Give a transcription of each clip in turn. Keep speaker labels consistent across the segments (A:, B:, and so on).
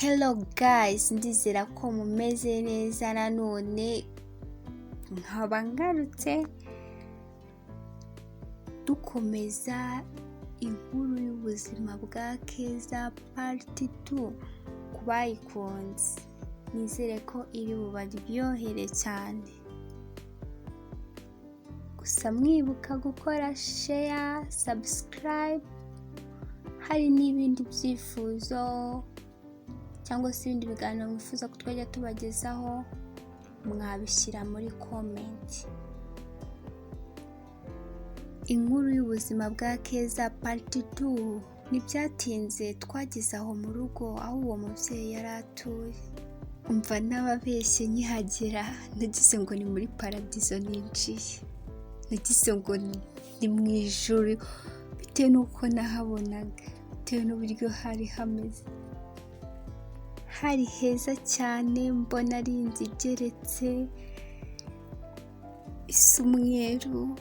A: Hello guys, ndizera ko mumeze neza. Nanone nkaba ngarutse dukomeza inkuru y'ubuzima bwa Keza part 2. Ku bayikunze, nizere ko iri bubaryohere cyane. Gusa mwibuka gukora share, subscribe. Hari n'ibindi byifuzo cyangwa se ibindi biganiro mwifuza ko twajya tubagezaho, mwabishyira muri comment. Inkuru y'ubuzima bwa Keza part 2. Ntibyatinze twageze aho mu rugo aho uwo mubyeyi yari atuye. Umva, n'ababeshye, nkihagera nagize ngo ni muri paradizo ninjiye, nagize ngo ni mu ijuru, bitewe n'uko nahabonaga, bitewe n'uburyo hari hameze. Hari heza cyane, mbona ari inzu igeretse isa umweru.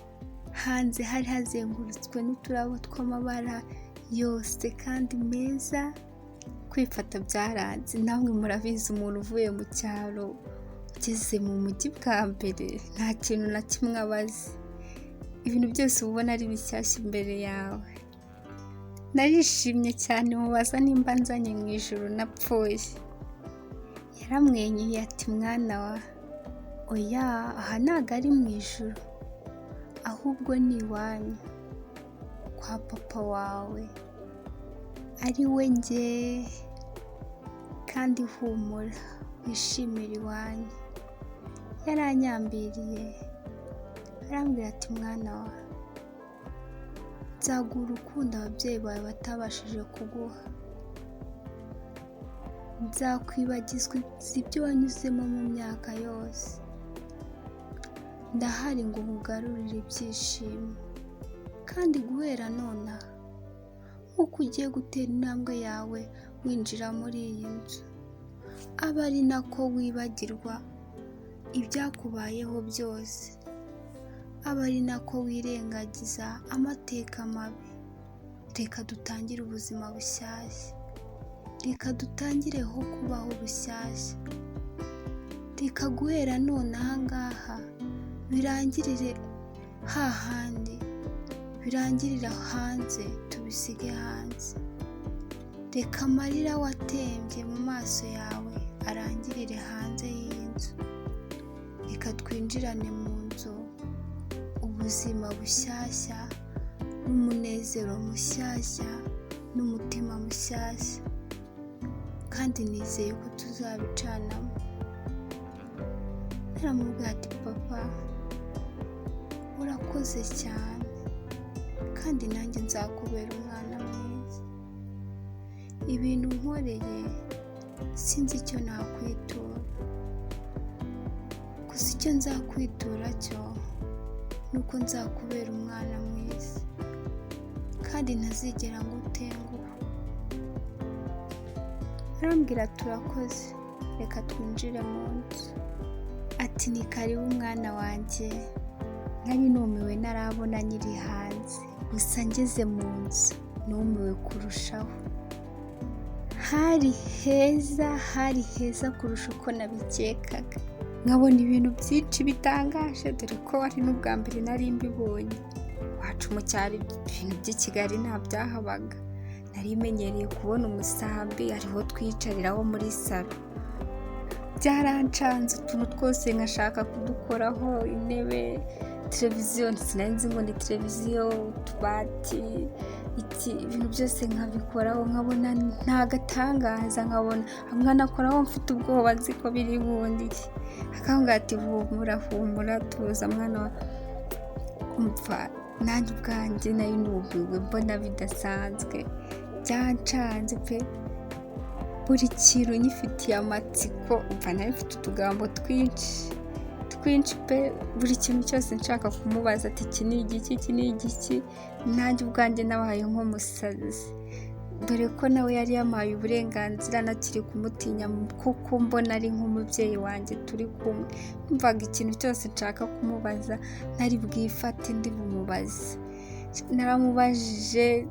A: Hanze hari hazengurutswe n'uturabo tw'amabara yose kandi meza. Kwifata byaranze. Namwe murabizi, umuntu uvuye mu cyaro ugeze mu mujyi bwa mbere nta kintu na kimwe aba azi, ibintu byose uba ubona ari bishyashya imbere yawe. Narishimye cyane, mubaza nimba nzanye mu ijoro napfuye. Yaramwenyuye ati: "Mwana wa, oya, aha ntabwo ari mu ijoro, ahubwo ni iwanyu kwa papa wawe, ari we njye. Kandi humura, wishimire iwanyu." Yaranyambiriye, arambwira ati: "Mwana wa, nzaguha urukundo ababyeyi bawe batabashije kuguha, nzakwibagizwa ibyo wanyuzemo mu myaka yose. Ndahari ngo nkugarurire ibyishimo. Kandi guhera nonaha, nk'uko ugiye gutera intambwe yawe winjira muri iyi nzu, abe ari nako wibagirwa ibyakubayeho byose, abe ari nako wirengagiza amateka mabi. Reka dutangire ubuzima bushyashya, reka dutangireho kubaho bushyashya. Reka guhera none aha ngaha birangirire hahandi, birangirire hanze, tubisige hanze. Reka amarira watembye mu maso yawe arangirire hanze y'iyi nzu. Reka twinjirane mu nzu ubuzima bushyashya n'umunezero mushyashya n'umutima mushyashya, kandi nizeye ko tuzabicanamo." Naramubwira ati: "Papa, urakoze cyane, kandi nanjye nzakubera umwana mwiza. Ibintu nkoreye sinzi icyo nakwitura, gusa icyo nzakwitura cyo ni uko nzakubera umwana mwiza kandi ntazigera ngutenguha." Arambwira: "Turakoze, reka twinjire mu nzu." Ati: "Ni karibu, mwana wanjye." Nari numiwe ntarabona nkiri hanze, gusa ngeze mu nzu numiwe kurushaho. Hari heza, hari heza kurusha uko nabikekaga. Nkabona ibintu byinshi bitangaje, dore ko ari n'ubwa mbere nari mbibonye. Iwacu mu cyaro ibintu by'i Kigali nta byahabaga. Nari menyereye kubona umusambi ariho twicariraho muri salo. Byarancanze, utuntu twose nkashaka kudukoraho: intebe, televiziyo, sinari nzi ngo ni televiziyo, utubati, iki, ibintu byose nkabikoraho, nkabona nta gatangaza, nkabona nkanakoraho mfite ubwoba, nzi ko biri bundiye. Akambwira ati: "Humura, humura, tuza mwana wa." Umva, nanjye ubwanjye nari numiwe, mbona bidasanzwe. Byancanze pe, buri kintu nyifitiye amatsiko. Umva, nari mfite utugambo twinshi twinshi pe, buri kintu cyose nshaka kumubaza ati: "Iki ni igiki? Iki ni igiki?" Nanjye ubwanjye nabaye nk'umusazi, dore ko nawe yari yampaye uburenganzira, ntakiri kumutinya kuko mbona ari nk'umubyeyi wanjye turi kumwe. Numvaga ikintu cyose nshaka kumubaza ntari bwifate, ndi bumubaze. Naramubajije.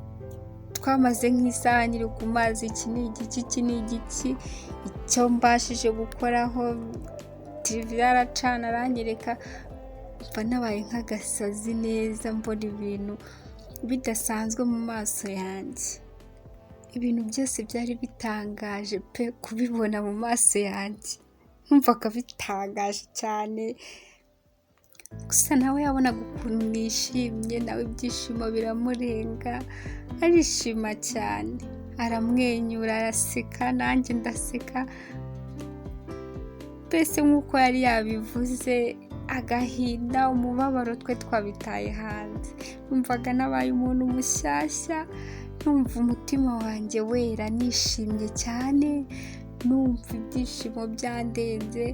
A: Twamaze nk'isaha nyiri ku mazi, iki ni igiki, iki ni igiki, icyo mbashije gukoraho televiziyo aracana aranyereka, mba nabaye nk'agasazi neza, mbona ibintu bidasanzwe mu maso yanjye. Ibintu byose byari bitangaje pe, kubibona mu maso yanjye numvaga bitangaje cyane. Gusa nawe yabonaga ukuntu nishimye, nawe ibyishimo biramurenga, arishima cyane, aramwenyura, araseka, nanjye ndaseka. Mbese nk'uko yari yabivuze, agahinda, umubabaro twe twabitaye hanze. Numvaga nabaye umuntu mushyashya, numva umutima wanjye wera, nishimye cyane, numva ibyishimo byandenze,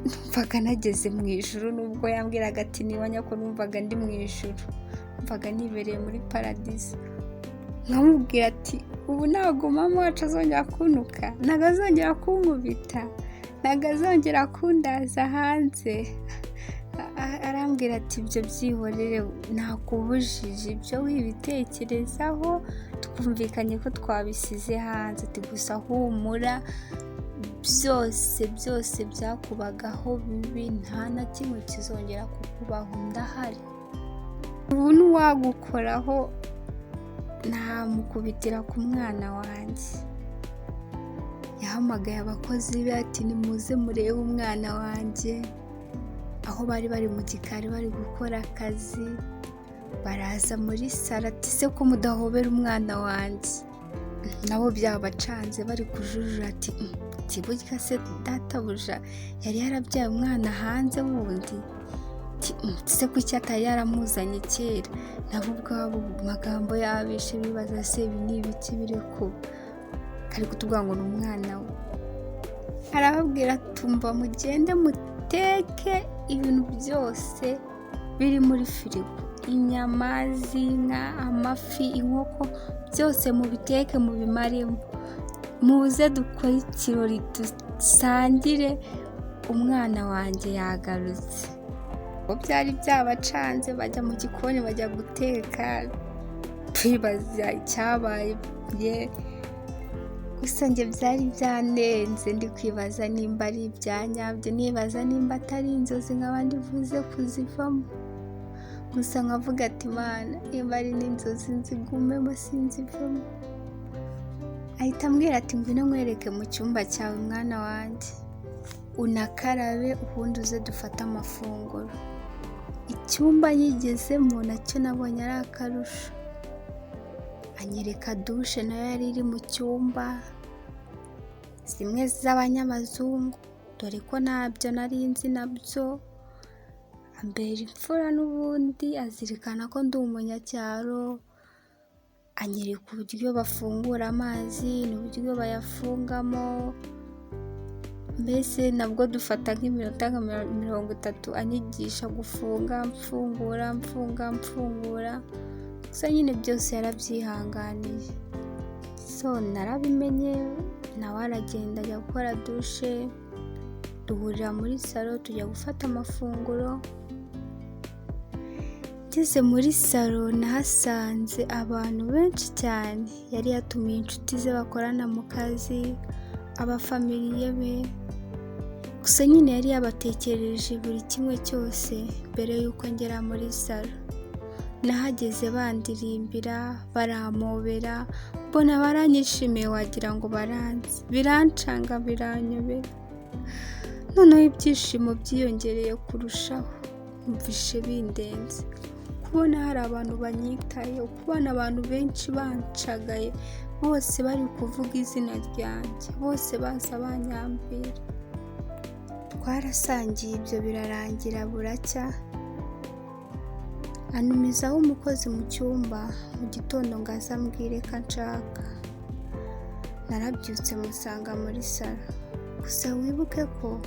A: numvaga nageze mu ijuru. Nubwo yambwiraga ati niba nyako, numvaga ndi mu ijuru, numvaga nibereye muri paradizo. Nkamubwira ati ubu ntabwo mama wacu azongera kuntuka, ntabwo azongera kunkubita, ntabwo azongera kundaza hanze. Arambwira ati ibyo byihorere, nakubujije ibyo wibitekerezaho, twumvikanye ko twabisize hanze. Ati gusa humura, byose byose byakubagaho bibi nta na kimwe kizongera kukubaho, ndahari. Ubu n'uwagukoraho namukubitira ku mwana wanjye. Yahamagaye abakozi be ati nimuze murebe umwana wanjye, aho bari bari mu gikari bari gukora akazi, baraza muri salo ati se ko mudahobera umwana wanjye? Nabo byabacanze bari kujujura ati burya se databuja yari yarabyaye umwana hanze wundi, se kuki atari yaramuzanye kera? Nabo ubwabo magambo yabishe bibaza se ibi ni ibiki biri kuba, ari kutubwira ngo ni umwana we. Arababwira tumva mugende muteke ibintu byose biri muri firigo, inyama z'inka, amafi, inkoko, byose mubiteke mubimaremo, muze dukore ikirori dusangire, umwana wanjye yagarutse. Byari byabacanze bajya mu gikoni bajya guteka, twibaza icyabaye. Gusa njye byari byanenze, ndi kwibaza nimba ari ibya nyabyo, nibaza nimba atari inzozi nkaba ndibuze kuzivamo. Gusa nkavuga ati Mana nimba ari n'inzozi nzigumemo sinzivemo. Ahita ambwira ati ngwino nkwereke mu cyumba cyawe mwana wanjye, unakarabe ubundi uze dufate amafunguro. Icyumba yigezemo nacyo nabonye ari akarusho. Anyereka dushe nayo yari iri mu cyumba, zimwe z'abanyabazungu, dore ko ntabyo nari nzi nabyo. Ambera imfura n'ubundi azirikana ko ndi umunyacyaro, anyereka uburyo bafungura amazi n'uburyo bayafungamo, mbese nabwo dufata nk'iminota nka 30 anyigisha gufunga, mfungura, mfunga, mfungura. Gusa nyine byose yarabyihanganiye. So narabimenye, nawe aragenda ajya gukora dushe, duhurira muri salo tujya gufata amafunguro. Ngeze muri salo nahasanze abantu benshi cyane, yari yatumiye inshuti ze bakorana mu kazi, abafamiliye be, gusa nyine yari yabatekereje buri kimwe cyose mbere y'uko ngera muri salo. Nahageze bandirimbira, barampobera, mbona baranyishimiye wagira ngo baranzi, birancanga biranyobera. Noneho ibyishimo byiyongereye kurushaho, numvise bindenze. Kubona hari abantu banyitayeho, kubona abantu benshi banshagaye, bose bari kuvuga izina ryanjye, bose baza banyambira. Twarasangiye ibyo birarangira buracya, anumizaho umukozi mu cyumba mu gitondo ngo aze ambwire ko anshaka. Narabyutse musanga muri salo. Gusa wibuke ko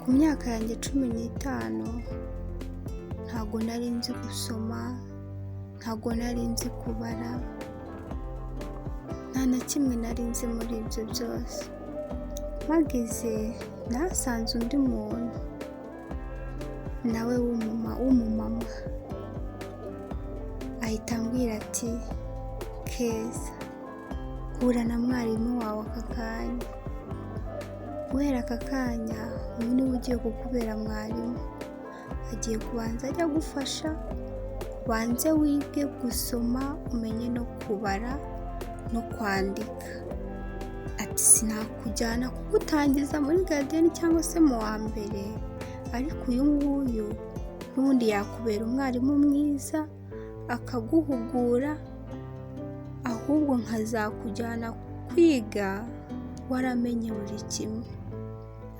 A: ku myaka yanjye 15 ntabwo nari nzi gusoma, ntabwo nari nzi kubara, nta na kimwe nari nzi muri ibyo byose. Mpageze nahasanze undi muntu nawe w'umumama, ahita ambwira ati Keza, hura na mwarimu wawe aka kanya. Guhera aka kanya uyu niwe ugiye kukubera mwarimu, agiye kubanza ajya agufasha, ubanze wige gusoma umenye no kubara no kwandika." Ati: "Sinakujyana kugutangiza muri gardienne cyangwa se mu wa mbere, ariko uyu nguyu n'ubundi yakubera umwarimu mwiza akaguhugura, ahubwo nkazakujyana kwiga waramenye buri kimwe."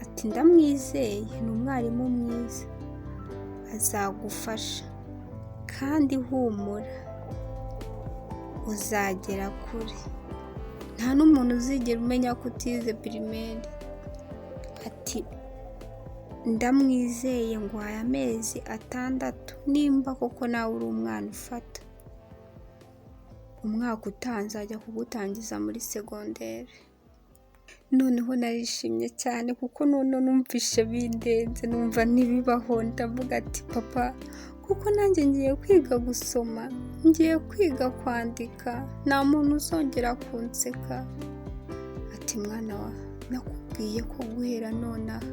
A: Ati: "Ndamwizeye, ni umwarimu mwiza, azagufasha kandi humura uzagera kure, nta n'umuntu uzigera umenya ko utize primaire." Ati: "Ndamwizeye, nguhaye amezi 6, nimba koko nawe uri umwana ufata, umwaka utaha nzajya kugutangiza muri secondaire." Noneho narishimye cyane kuko noneho numvishe bindenze, numva ntibibaho. Ndavuga ati: "Papa, kuko nanjye ngiye kwiga gusoma, ngiye kwiga kwandika, nta muntu uzongera kunseka." Ati: "Mwana wa, nakubwiye ko guhera nonaha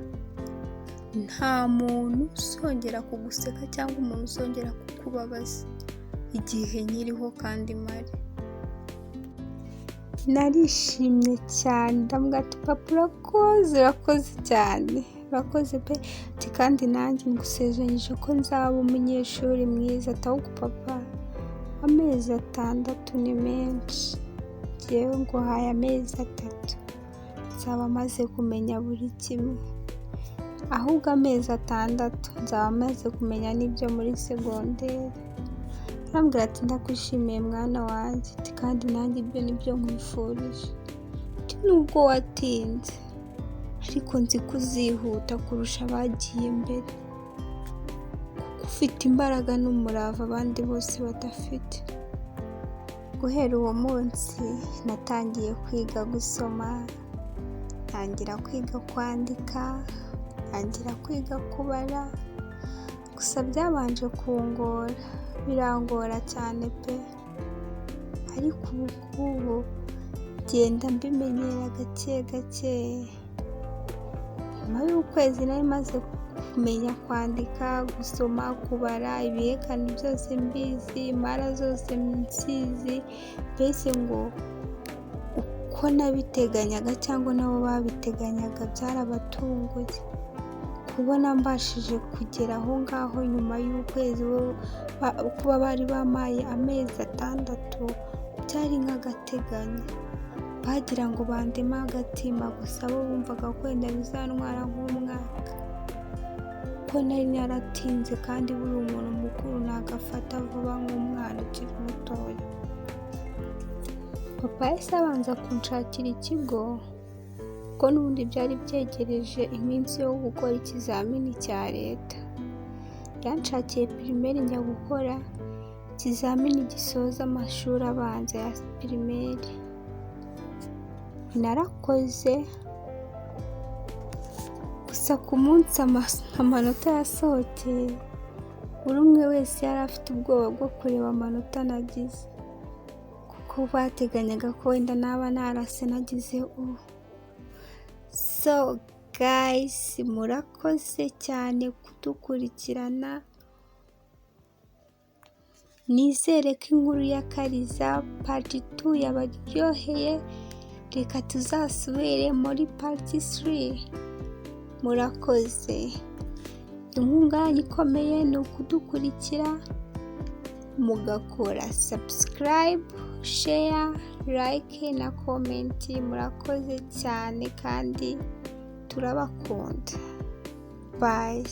A: nta muntu uzongera kuguseka cyangwa umuntu uzongera kukubabaza igihe nkiriho kandi mpari." Narishimye cyane, ndavuga ati: "Papa, urakoze, urakoze cyane, urakoze pe." Ati: "Kandi nanjye ngusezeranyije ko nzaba umunyeshuri mwiza." Ati: "Ahubwo papa, amezi 6 ni menshi, njyewe nguhaye amezi 3 nzaba maze kumenya buri kimwe, ahubwo amezi 6 nzaba maze kumenya n'ibyo muri secondaire." Arambwira ati: "Ndakwishimiye mwana wanjye." Ati: "Kandi nanjye ibyo nibyo nkwifurije." Ati: "Nubwo watinze ariko nzi ko uzihuta kurusha abagiye mbere, kuko ufite imbaraga n'umurava abandi bose badafite." Guhera uwo munsi natangiye kwiga gusoma, ntangira kwiga kwandika, ntangira kwiga kubara, gusa byabanje kungora, birangora cyane pe, ariko ubu ngubu ngenda mbimenyera gake gake. Nyuma y'ukwezi nari maze kumenya kwandika, gusoma, kubara, ibihekane byose mbizi, impara zose nzizi, mbese ngo uko nabiteganyaga cyangwa nabo babiteganyaga byarabatunguye. Kubona mbashije kugera aho ngaho nyuma y'ukwezi, kuba bari bampaye amezi 6 byari nk'agateganyo. Bagira ngo bandeme agatima, gusa bo bumvaga ko wenda bizantwara nk'umwaka, kuko nari naratinze, kandi buriya umuntu mukuru ntabwo afata vuba nk'umwana ukiri mutoya. Papa yahise abanza kunshakira ikigo, kuko n'ubundi byari byegereje iminsi yo gukora ikizamini cya leta. Yanshakiye primaire njya gukora ikizamini gisoza amashuri abanza ya primaire. Narakoze, gusa ku munsi amanota yasohokeye, buri umwe wese yari afite ubwoba bwo kureba amanota nagize, kuko bateganyaga ko wenda naba narase nagize u. So guys, murakoze cyane kudukurikirana, nizere ko inkuru ya Kariza part 2 yabaryoheye, reka tuzasubire muri part 3. Murakoze, inkunga yanyu ikomeye ni ukudukurikira, mugakora subscribe, share, like na comment. Murakoze cyane kandi turabakunda. Bye.